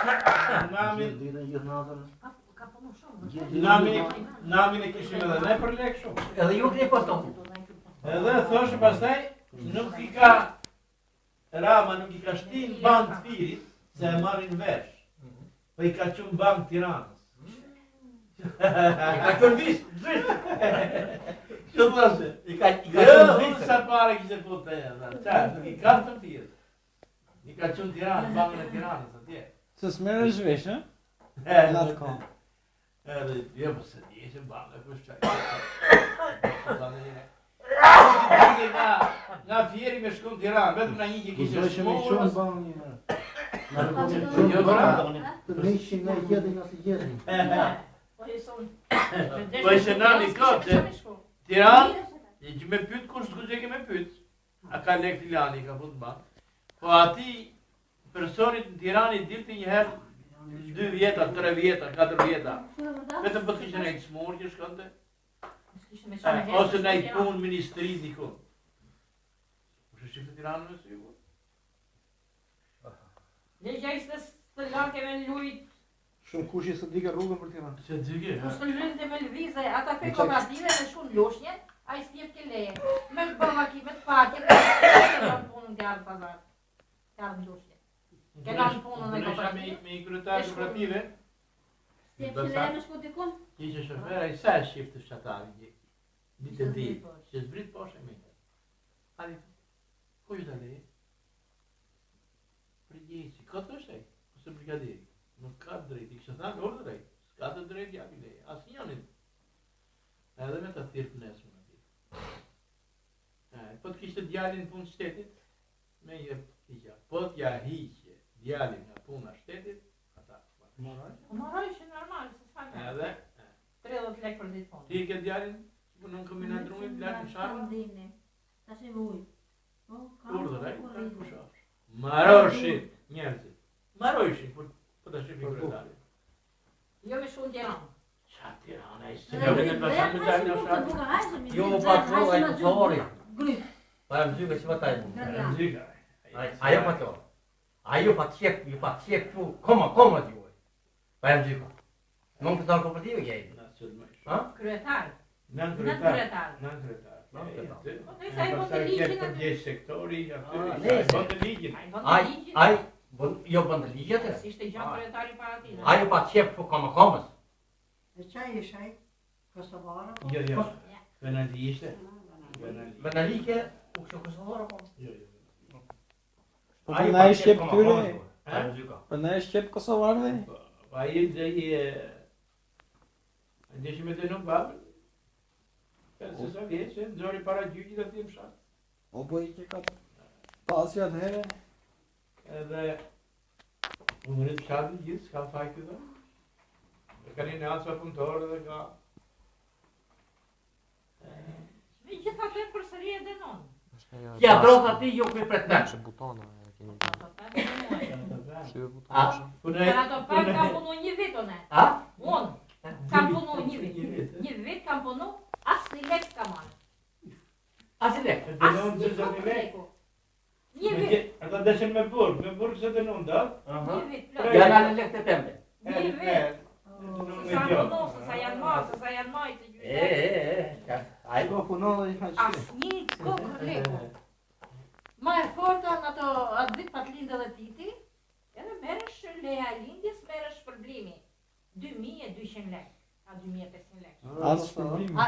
Namin, Ditën gjithë natën. Ka punu shumë. namin, namin e kishim edhe ne për lek shumë. Edhe ju keni pas tonë. Edhe thoshe pastaj, nuk i ka Rama nuk i ka shti në bankë të Fierit, se e marrin vesh. Po i ka qenë bankë Tiranës. I ka qenë vis, vis. Që thoshe? I ka i ka Jo, qenë unë vis. sa pare kishte fut të e, qa, nuk i ka të Fier. I ka qenë Tiranë, bankën e Tiranës, atje. Se s'merresh vesh, ë? E, Në atë kohë. Edhe, jo, po se di, se banka, po shqaj. Nga, nga Fieri me shkon Tiranë, vetëm nga një që kishte Kuzojshëm i shkuar. qenë banë një herë. Na Po jo, bra. Të nishin ne gjetin as i gjetin. Po jeson. Po ishte nani kot, e. Tiranë, i që me pyet kush s'ku që ke me pyet. A ka lek filani, ka fut në bank. Po ati personit në Tiranë i dilte një herë 2 vjeta, 3 vjeta, 4 vjeta. Vetëm po të kishte ndonjë smur që shkonte, e, ose në i punë ministri diku. Kush e shifte Tiranën me sy? po? Ne që ishte të lake me lujt, Shumë kush i së dike rrugën për Tiranë. Se dyke, kush të lujt me lëvize, ata pe kooperative me shku në Lushnje, ai s'jep ke leje. Me të bërë maki, me të paqe, ke lënë punën të ardhë pazar. Të ardhë në Lushnje. Ke lënë punën në Punesha me, kooperative. me i kryetar kooperative, Si e leje me shku dikun? Ishte shofer, ai sa e shifte fshatarin që ditë e ditë, që zbrit poshtë e mete. Ali, ku ju ta leje? Përgjegjësi, kot është ai, ose brigadieri. Nuk ka të drejtë, i kishte thënë urdhër ai, s'ka të drejtë japi leje, asnjërin. Edhe me ta thirr të nesërmen atje. E, po të kishte djalin në punë të shtetit, me jep hiqja. Po t'ja hiqe djalin nga puna shtetit, ata. Moraj. Po marroj që normal, se s'ka me. Edhe 30 lek për ditë punë. Ti i ke djalin që punon në kombinat drumit, lart në Sharrë? Tash e ujë. Po, kam. Urdhër, ai, po, kanë rrinë. pushosh. Maroshin njerëzit. Maroshin, po po ta shifin kryetarin. Jo me shku në Tiranë. Qa Tirana, ai se Edhe ka grip, vetëm pasha me hajse dalë në buka, Sharrë. buka, hajse, mi Jo, grip, patro, hajse ai ma punëtori. Grip. Pa jam zyka që pataj. Nga. Zyka. Ai ajo pa to. Ajo pa qep, ju pa qep ku, koma, koma juaj. Pa jam zyka. Non këtë kooperative ke ai. Na sulmoj. Ha? Kryetar. Nën Nën kryetar. kryetar. Nën kryetar. Nën kryetar. Po të ai bën të Pastaj ligjin ke aty. përgjegjës sektori aty. Ah, Ai nejse. bën të ligjin. Ai bën të Ai ligjin. ai bën jo bën të ligjet. e. Si ishte gjatë kryetari para tij. Ajo pa qep ku koma komës. E qa ish ai? Kosovara? po? Jo, jo. Penali ishte. Penali. Benalike u kishte Kosovara po. Jo, jo. Po Ajo na pa e qep shqep koma këtyre, komës, juaj. Pa jam zyka. po na e shqep kosovarëve. Po, Ai dhe i e... Ai deshi me dënu babën. Se sa vjeç, e nxori para gjyqit aty në fshat. O po i ke ka pasi atëherë. Edhe u ngrit fshati gjithë, s'ka faj këtë. Dhe ka një naca punëtorë dhe ka... Me gjithë atë përsëri e dënon. Ja drota ti ju kemi pret Është butona e kemi. Po, po, po, po, Shtyve A? butona. Punoj... Për ato pak kam punu një vit unë. A? Unë kam punu një vit. Një vit, e? Një vit kam punu, asnjë lek s'kam marrë. Asi lek. E dënon Asnjë 40 kokë lek. leku. Një Me vit, gje- Ata deshën me burg, me burg se dënon, da? Aha. një vit plot. Ja na lek të tembe. Një vit. Dënon Se me sa gjë. punu, se sa janë marrë, se sa janë majtë, se E e e. e, Ai Po punon dhe i ka qenë. Asnjë kokë leku. Më e forta në ato atë vit pa të lindë edhe Titi, edhe merresh leja e lindjes, merresh shpërblimi. 2200 lek, a 2500 lek. As shpërblimi. A,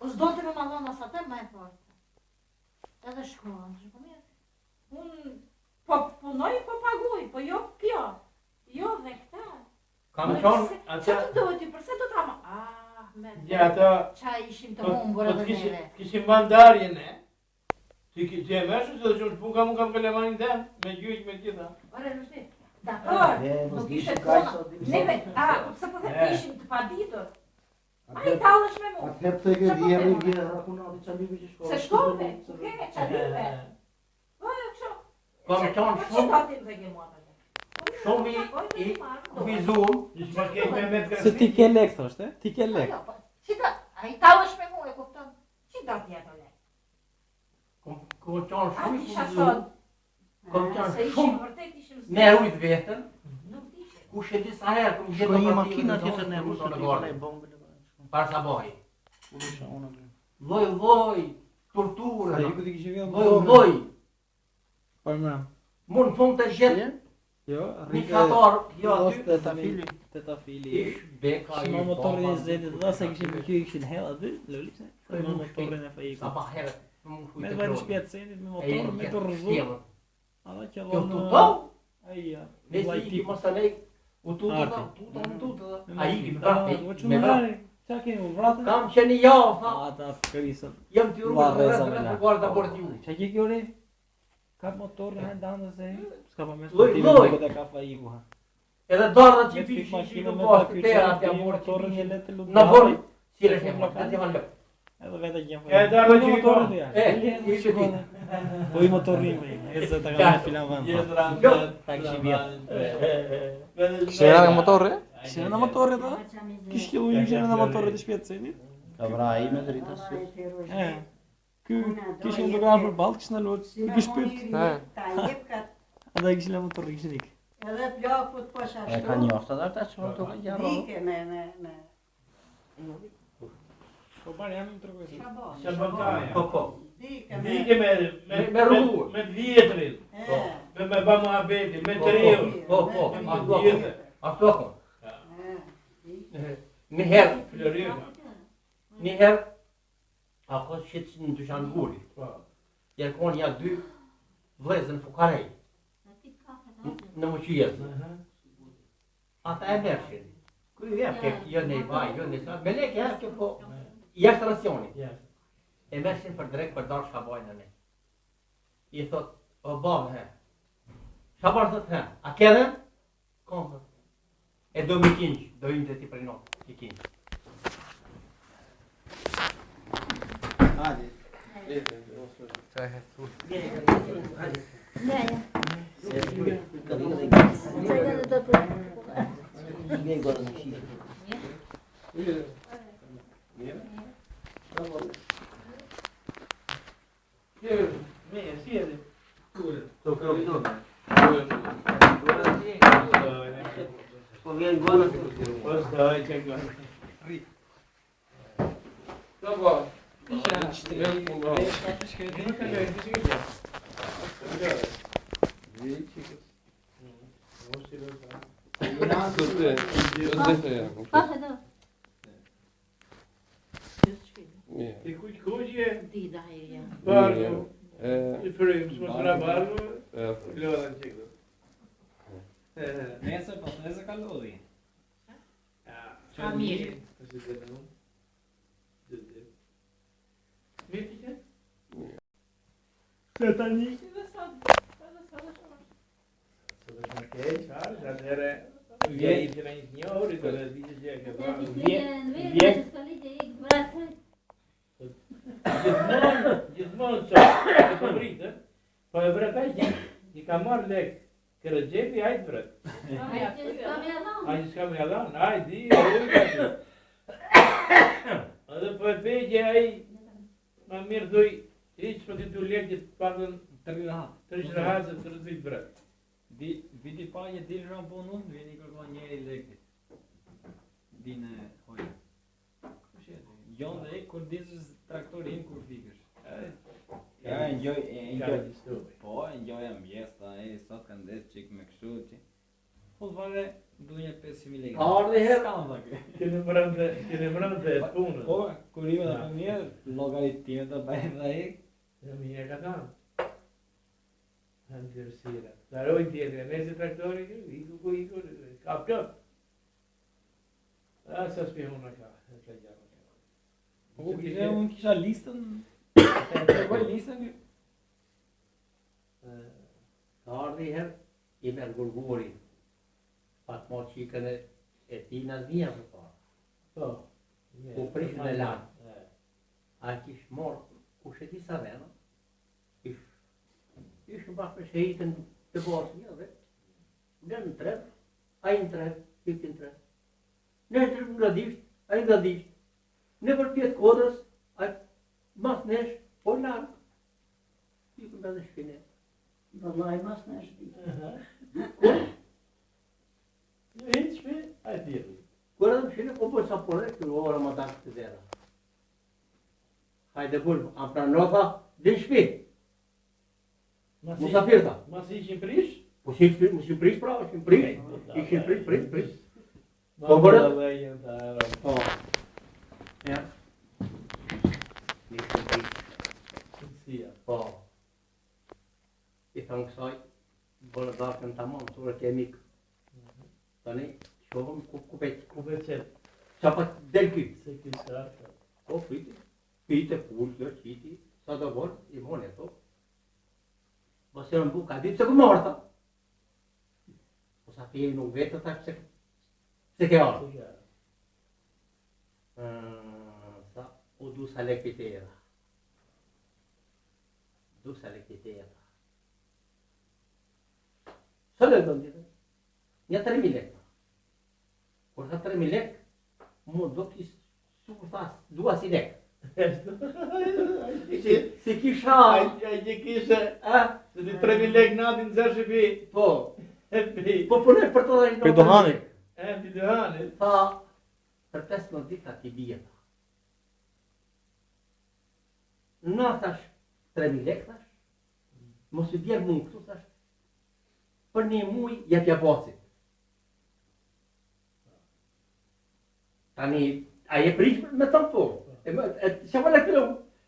o s'donte me ma dhonë as atë, më e fortë. Edhe shkova, thashë, po mirë. Unë po punoj, po paguaj, po jo kjo. Jo dhe këta. kam Po qenë pse- ata- Qa të duhet ti, përse do ta ma... Ah, me... Ja ata Qa ishim të Po humbur po edhe të kishim neve. kishim bën ndarjen e. Ti ki- ti e mëshë se do të punë kam unë kam kalemanin tem me gjyq me gjitha. Ore, Rushdi, dakor, E, mos nuk dishim ishte kaq puna. sa dim Neve, sot. a, po pse po them, E. ishim të paditur. Ai Atëherë tallesh me mua. atëherë të ke Qa po vjerri them, ore? vjerra kunati çalibi që shkove. Se shkove, ku ke, çalibe. Po, e, kështu. Kam Qa- qenë po, shumë- Që do ti më theke mua tani? Po, mirë, Shumë i- po, takoj, i do të marr, do. kufizuar. Ish më keq me me Se ti ke lek thoshte, ti ke Po, lek. jo, po, Si ta, ai tallesh me mua, e kupton? Si do ti ato lek? Kom kom qenë A shumë i disha kufizuar. sot. Kom qenë Se ishim shumë vërtet ishim me rujt veten. Nuk dishe. Kush e di sa herë kum gjetë Shkoi një operativën makinë në atje zonë te ne të rusët, në i Gordë. kanë bombë. Para sa bohi. U isha unë aty. Lloj lloj torture. Ai ku ti kishe vjellë Lloj motorin. lloj. Po më. Mu në fund të gjetë Jo, një rritë fator, jo aty. Te tafili. Te tafili. Ish beka Kishin i marrë motorin e baba, Zetit, dha se kishin pëlqyer, kishin hedh aty, loli se. Po, Marrë motorin e Sa faikut. pa herë, më shkuj Me të të vajtë kroni. shtëpia të Zenit me E motor, me të rrëzu. shtjellën. Ata Kjo qëllon. tuto, Ai ja. ne vllai si tipu. iki masanej, u tuta, Arti. tuta, u tuta, Me a iki me makinë. vrap, Ah, Po me çuna vrap. rari. Çka kemi u vratën? Kam qenë një javë, tha, Ata krisën. jam ty rrugë, Varreza rreth, me la. rreth, rreth, ta bërë ju. Çka ke kjo re? Ka motorin në dandë se s'ka pa mes Lloj, motivin, lloj. duket e ka faiku ha. Edhe dardhat që Me fik bishin, që makinën në me pas ta të tera, kyçën, t'ja ti borë që motorin një bishin. letë lutë. Në borë, si reshë, të t'i hanë lëp. Edhe vetë gjen E, dardha që i motorin ka. ja. E, E, i shikon. Po i motorin me, e se ta ka marrë filan vend. Gjithra Jo. Ta kishin vjedh. Kishin rënë nga motorri? Kishin rënë nga motorri ata? Kish qellu një kishin rënë nga motorri të shtëpisë Zenit. Ka vra ai me drita si. E. Ky kishin duke ardhur përballë, kishin ndaluar, i kish pyet. Ta jep ka Ata i kishin lënë motorrin, kishin ik. edhe plakut po E ashtu. ka njohur ata ata që të ka rrugë. Dike me me me Po bar jam më tregoj se. Shaban. Shaban Po, po. Dike me Dike me me Me- me rrugë. me të vjetrin, E. me me ba muhabetin, me Po, të riun. Po, po, Me ashtu të ako. gjithë. Ashtu ako. E. Një herë, Florin. një herë, ako shit në dyshan guri. Po. Jerkon ja dy vlezën fukarej, në Muqijez. Ata e mershin. Ky jep, ke, jo në i vaj, jo në sa, me lekë jashtë, po, jashtë racionit. Ja. E mershin për drek për darë shabajnë në ne. I thot, o babë, he. Shabar thot, he, a ke dhe? Kom, thot. E do mi kinq, do im të ti për notë, i kinq. Hajde. Ne, ja. Vjen gorën në shishe. Mirë, si jeni? Po vjen gorën. Po s'doj që ka. Kafe do. Ti kuq kuqje, Dida e ja. barku, i frymë, s'mos ra barku, lodha në qikë. Nesër, pas nesër ka lodhi. Ka mirë. Mirë ti që? Se tani Edhe sot, edhe sot është shumë. Sot është më keq, qarë, që atëherë vjen i që në një të njohuri, do të di që gjë ke bërë. Vjet. Gjithmonë, gjithmonë sot, e po vritën, po e vret ai që i ka marrë lek Kërëgjepi, ai të vret. Ai që s'ka me ia dhënë, ai di, e ujë aty. Edhe po e pe që ai ma mirë thuj, hiq po ti du lek që të paktën të rri rahat. të rish rahat se të rri të vret. Di viti pa që dil ram punë unë, vjen i kërkon njëri lekë. Dinë hoj. Kush e di? Gjon dhe kur dizës traktorin kur fikësh. E, Ja, e ngjoj, e Ka ngjoj. regjistruar. Po, e ngjoja mjesta, e sot kanë ndes çik me kështu që. Po vare do një 500.000 lekë. Ka ardhë herë? S'kam tha ky. Keni mbrëmte, keni mbrëmte e punës. Po, kur ime dhe fëmijë, llogaritime të bëjmë dhe ai. Ja mirë ka thënë. Në ndërsira. Daroj tjetër, nëse traktori, iku ku iku, ka plot. A sa spihuna ka, e ka gjë. Po, kisha unë kisha listën. E tregoj listën. ky. Ka ardhë herë, i merë gurguri, pas marrë qikën e, e ti në znia për parë. Po. U prishën e lanë. A kish marrë, kush e di sa vena, ish, ish në bashkë me shehitën të Bosnjë dhe, në në trep, ai në trep, ipi në trep. Në në trep në gradisht, ai në gradisht. Në përpjetë kodrës, ai mas nesh, po larg. Ikën edhe shpine. Vëllai mas nesh di. po bëj sa punë, këtu o Ramadan këtë dera. Hajde bul, a prano tha, di në shpi. Musafir tha. Masi ishin prish? Po si ishin prish pra, ishin prish. Ishin prish, prish, prish. Po bërë? Po. Ja. Ishin prish. Po. I thonë kësaj, bërë darkën tamam, sure ke mik. Tani, shohëm ku ku pe ku pe qet. Qa pa del ky? Se ky sa. Po priti. Pite pul kjo qiti, sa do bën, i vonë ato. Po se në buka, di pse ku morta. Po sa ti nuk vetë thash pse pse ke ardhur. Ë, sa u du sa lek pitera. Du sa lek pitera. Sa lek do ndjetë? Një 3.000 lek. Kur tha 3.000 lek, mu do ki su tha, dua si lek. Si, si kisha... Ai ai që kishe, a? Se ti 3000 lek natin nxjerrsh pi. Po. E pi. Po punoj për të dhe Për duhanit. E pi duhanit. Tha, për 15 ditë ti bie. tha. Na thash, 3000 lek thash, mos i bjerë mund këtu thash, për një muj jepja bacit. Tani, a je prish me të po? E, më- e, që më lekë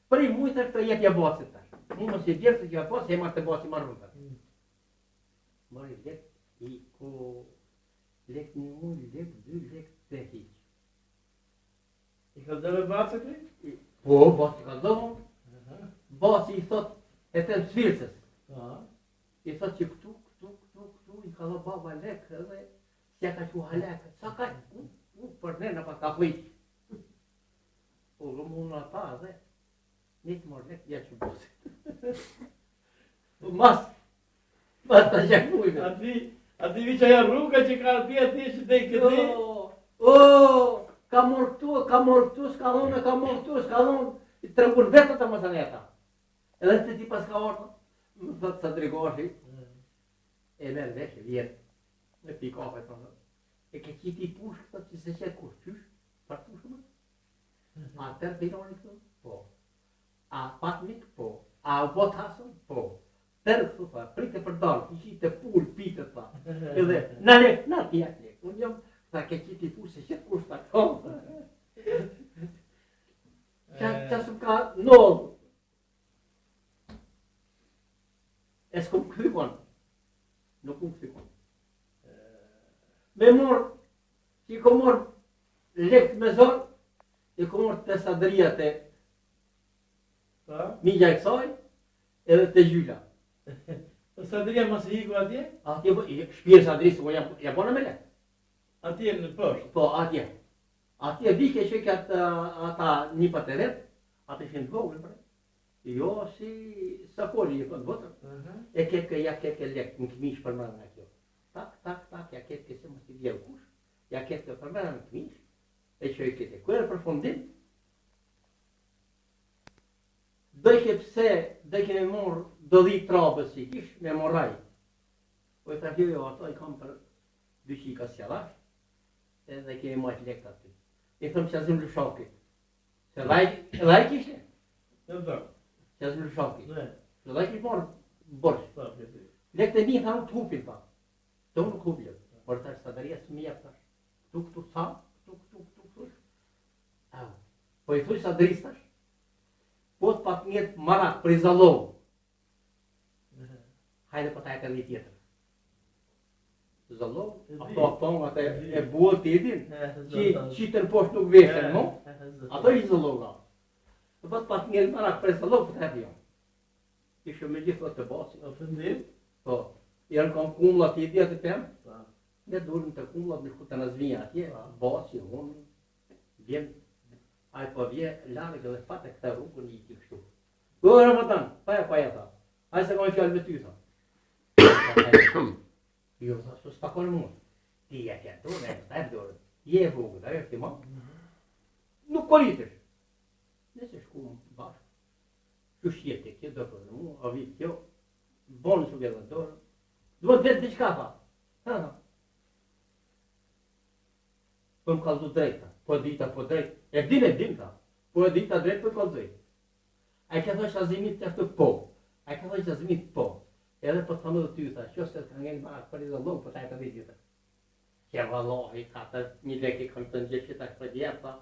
për një muj thash të jepja bacit thash. Mu mos i bjerë të jepja bacit, e marrë të baci marrë rrugën. Mori lek, i ko lek një muj, lek dy, lek të hiq. I ka dhënë bacit ti? Po, baci ka dhënë. Baci i thot, e të svircës. Po. I thot që këtu, këtu, këtu, këtu, i ka dhënë baba lek edhe s'ja ka qu halek. Sa ka, u, u, për ne në pa ka fliq. Po, vë mu në ata edhe, një të morë lek, ja që bacit. Po, mas, mas të gjak mujve. Aty, aty vi që ajo rruga që ka aty aty që te këti. O, o, ka morë këtu, ka morë këtu, s'ka dhonë, ka morë këtu, s'ka dhonë. I tregun vetë ata masaneta. Edhe të ti pas ka ardhur, më thot sa drigoshi, e merr vesh e vjen. Me pi kafe thonë. E ke qiti pushk, thot që se qet kush, qysh? Për pushkë më? A tërë filoni këtu? Po. A pat mik? Po. A u bot hasëm? Po. Tërë këtu, tha, prite për dalë, i qite pul, pite, tha. Edhe, na lek, na ti jap lek. Unë jam, tha, ke qiti pushk, se qet kush, tha, po. Qa, qa së më ka ndodhë? E s'kum kthy kon. Nuk kum kthy kon. Me morë, që i kom morë lekt me zor, i kom morë te Sadria te Po. migja e kësaj, edhe te Gjyla. Po Sadria mos i iku atje? Atje, po, i- shpirë Sadrisë, po ja, ja bona me lek. Atje në poshtë. Po, atje. Atje vike që ka ata, ata nipat e vet, ata ishin të vogël, bre. Jo si Sokoli, i thonë votër. E kepke, ja kepke lek në këmish për mrena nga kjo. Tak, tak, tak, ja kepke se mos i vjell kush, ja kepke për mrena në këmish, e që i kete. Ku e përfundim? Dojke pse, dojke me morë do dhi trabës që i kish, me moraj. Po i thash, jo, jo, ato i kam për dy qika s'ja dhash, edhe kemi majt lekt aty. I thëm Qazim Lushakit. Se dhe ai- edhe ai kishte, Në do. Qazim Lushaki. Ne. Se dhe ai kish marrë borxh. Po, po, po. Lekët e mi tha unë të hupin, tha. Të unë nuk hup lek. Por thash, Sadria s'mi jep, thash. Këtu, këtu, tha, këtu, këtu, këtu, këtu. Au. Po i thuj Sadris, thash. Po të pat njet marak për i zallon. Hajde po ta jep edhe një tjetër. Zallon, E di. ato ato atë e buat ti din. E, Që zot, qitën poshtë nuk veshen, mo. E, zot. Ato i zalloga. Po të pat njet marak për i zallon, po ta jep jo. Ishë me gjithë të basit. Ofendim? Po, janë kanë kumllat i di atë tem. Po. Ne durim të kumllat me shku të nazvija atje, baci, unë, vjen, ai po vje larg edhe fat e këtë rrugën i iki kështu. Po Ramadan, pa ja pa ja tha. Ai se kam fjalë me ty tha. Jo, tha, s'u s'takon mua. Ti ja ke dorën, e ta jep dorën. Je e vogël, ajo është i madh. Nuk koritesh. Nëse shkuam bashkë. Qysh jete kjo do për mua, a vi kjo, bonë që dhe dorën. Duhet vetë diçka tha. Ha, tha. Po më kallzu drejt, tha. Po e dita, po drejt. E din, e din, tha. Po e dita drejt, po kallzoj. A i ke thënë Qazimit ashtu po. A i ke thënë Qazimit po. Edhe po të them edhe ty, tha, që se të ka ngel marak për i dhëllon, po ta e të dhe gjithë. Ke vallahi, tha, të një lek i kam të në gjithë që ta shpër djerë, tha,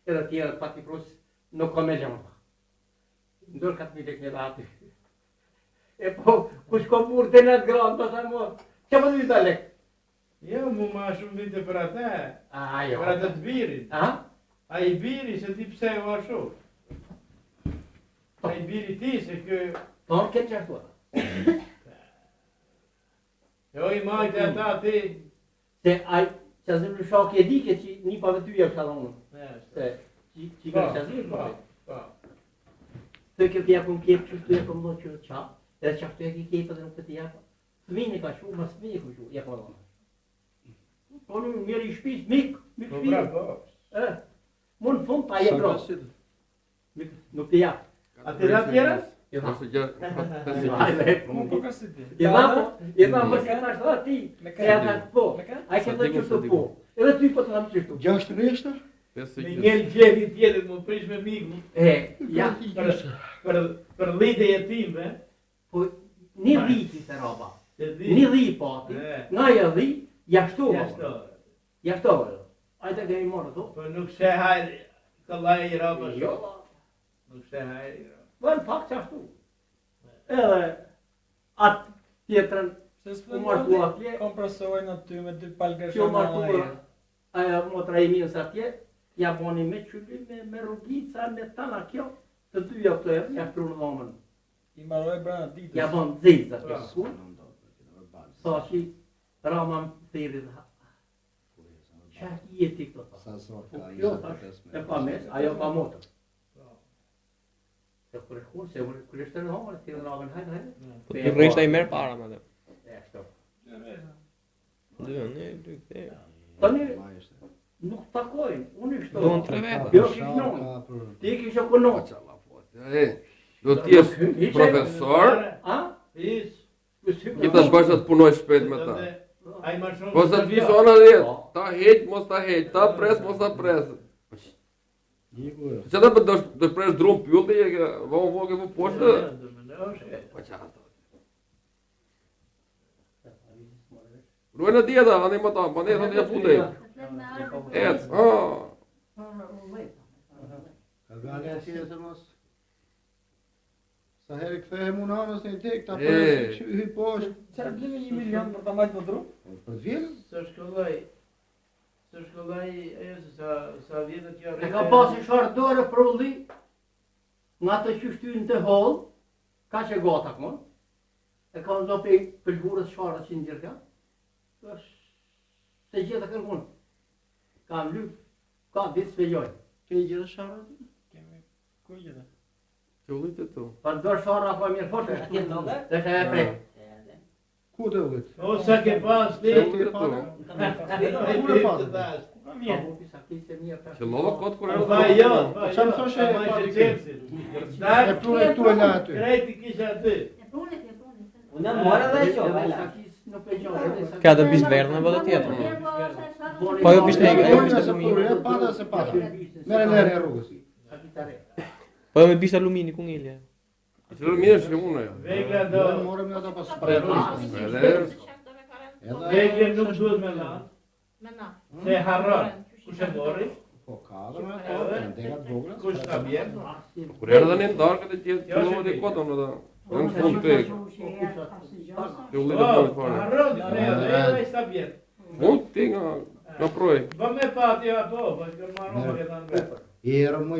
edhe tjerët pa t'i prus, nuk ka me gjanë, tha. Ndër 4.000 lek një dha aty. E po, kush ka murë të në atë granë, pastaj mo, që po të ta lek? Jo, mu ma shumë vinte për atë. A, jo. Për atë të birin. A? A i biri, se ti pse u ashtu? A i biri ti, se kë... Po, këtë që ashtu ata. Jo, i majtë ata ti. Se ai, Qazim Lushaki e di ke që një pa vetyja kësha dhe unë. Se, që që ka Qazim, po, po. Se kjo t'ja kom kjep, që shtu ja kom do që qa, edhe që ashtu e ki kjep edhe nuk të t'ja Fëmijën e ka shu, mas fëmijën e ka shu, ja kom dhonë. Po në njëri i shpis, mik, mik Po, shpis. pra, po. E, mu në fund ta jep rob. Mik, nuk të jap. A ti dha tjeras? I dha. Ose gjë, Hajde, Mu po ka si ti. I dha, po, i dha, mos e thash dha ti. Me Se ja tha po. Me ka? Ai ke thënë qështu po. Edhe ty po të tham qështu. Gjashtë rreshta? Me njel gjevi tjetër, mu prish me mikun. E, ja. Për, për, për lidhe jetimve. Po, një dhi kishte roba. Se di. Një dhi pati, E. nga ajo dhi, ja shtova. Ja shtova. Ja shtova. Ai të kemi marrë ato. Po nuk she hajri, kollaj i roba Jo. Nuk she hajri i roba. Po në fakt që ashtu. Edhe atë tjetrën Se s'po u martua atje, Kompresorin aty me dy palë që u gërshana. martua ajo motra i mirë sa atje, ja boni me qyly, me, me rrugica, me tana kjo, të dyja këto e ja shtrunë dhomën. I mbaroi brenda ditës. Ja bon zezë aty. Po. Ku? Sa që Rama më thirri dhe Qa je ti këto tha? Sa zor Po ka, kjo thash, e pa mes, ajo pa motër. Se kur e shkuar, se kur ishte në homër, thirrën Ramën, hajde, hajde. Po dy rreshta i merr para më atë. E ashtu. Dy, një, dy, këte. Tani nuk takojnë, unë i shtoj. Duan tre veta. Jo, kish non. Ti kishe punon. E, do të jesh profesor, A? Hiç. ki ta shbash të punoj shpejt me ta. Ai më shumë. Po sa të vish ona 10, ta heq, mos ta heq, ta pres, mos ta pres. Që ta do do presh drum pylli, e ke vonë vonë ke vu poshtë. Po çfarë ato? Ruaj në dieta, andaj më ta, po ne thonë ja futej. Ec, ah. Ka gale atje se mos. Sa herë kthehem unë anës në tek, ta E. pres që hy poshtë. Çfarë blimi 1 milion për ta mbajtur në dru? Po për të vjelë? S'është kollaj. S'është kollaj ajo se sa sa vjetët kjo E ka pasë sharë dore për ulli, nga të që shtynë të hollë, ka që gata këmon, e ka ndo pej pëlhurës sharët që në gjërka, është se gjithë e kërkun. Ka mlyp, ka ditë s'pejoj. Ke i gjithë sharët? Kemi ku i gjithë? Të ullit e tu. Pa dorë sharë apo mirë fortë, Atje ndodhe? Dhe është e prek. Ku të ullit? O sa ke pas ti? Të ullit e tu. Ku e patë? Ku ka mirë? Po, pisa kise mirë tash. Qëllova kot kur Po erdha. fa jo, fa Qa më jo. thoshe Ta e majshe pati Chelsea. E prune këtu e la aty. Krejt i kisha aty. E prune, e prune. Unë mora dhe Edhe që, sa kis nuk pejoj, edhe sa Ka të bisht verdhën apo të tjetër? Po ajo bishte ajo bishte Se alumini. prune, e pata se pata. Merre lere e rrugës. Po ajo me bisht alumini ku ngelje. Që mirë është unë ajo. Vegla do. Ne morëm nga ata pas prerë. Edhe Edhe Vegla nuk duhet me lan, Me na. se e harron. Kush e mori? Po ka dhe me ato, janë dega të vogla. Kush ta bjen? kur erdha në darkë të gjithë qëllova të kotën atë. Në fund tek. Të ullit e Po, fund fare. harron, edhe ai s'ta bjen. Fund ti nga nga proj. Bë me pati apo, po ke marrë më ke thënë vetë. Erë më